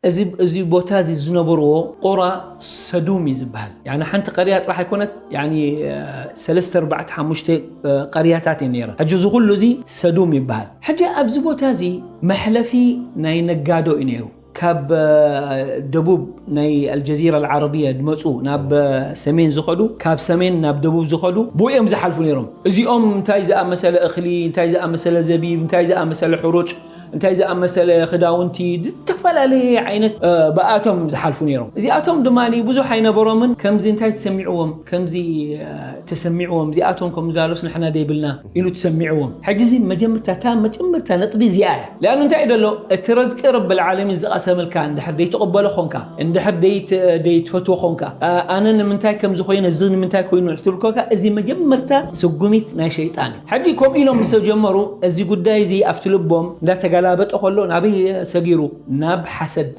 እዚ ቦታ እዚ ዝነበርዎ ቆራ ሰዱም እዩ ዝበሃል። ያኒ ሓንቲ ቀርያ ጥራሕ ኣይኮነት፣ ያኒ ሰለስተ ኣርባዕተ ሓሙሽተ ቀርያታት እየ ነይረ። ሕጂ እዚ ኩሉ እዚ ሰዱም ይበሃል። ሕጂ ኣብዚ ቦታ እዚ መሕለፊ ናይ ነጋዶ እዩ ነይሩ። ካብ ደቡብ ናይ ኣልጀዚራ ኣልዓረብያ ዝመፁ ናብ ሰሜን ዝኸዱ፣ ካብ ሰሜን ናብ ደቡብ ዝኸዱ ብኡ እዮም ዝሓልፉ ነይሮም። እዚኦም እንታይ ዝኣመሰለ እኽሊ፣ እንታይ ዝኣመሰለ ዘቢብ፣ እንታይ ዝኣመሰለ ሕሩጭ፣ እንታይ ዝኣመሰለ ክዳውንቲ፣ ዝተፈላለየ ዓይነት ብኣቶም ዝሓልፉ ነይሮም። እዚኣቶም ድማ ብዙሕ ኣይነበሮምን። ከምዚ እንታይ ተሰሚዕዎም፣ ከምዚ ተሰሚዕዎም፣ እዚኣቶም ከም ዛሎስ ንሕና ደይብልና ኢሉ ተሰሚዕዎም። ሕጂ እዚ መጀመርታ፣ እታ መጀመርታ ነጥቢ እዚኣ እያ። ሊኣኑ እንታይ እዩ ደሎ፣ እቲ ረዝቂ ረብል ዓለሚን ዝቐሰመልካ እንድሕር ደይትቕበሎ ኾንካ፣ እንድሕር ደይት-፣ ደይትፈትዎ ኾንካ፣ ኣነ ንምንታይ ከምዚ ኮይነ፣ እዚ ንምንታይ ኮይኑ ትብል ኮንካ፣ እዚ መጀመርታ ስጉሚት ናይ ሸይጣን እዩ። ሕጂ ከምኡ ኢሎም ምስ ተጀመሩ፣ እዚ ጉዳይ እዚ ኣብቲ ልቦም እንዳተገላበጠ ከሎ ናበይ ሰጊሩ? ናብ ሓሰድ።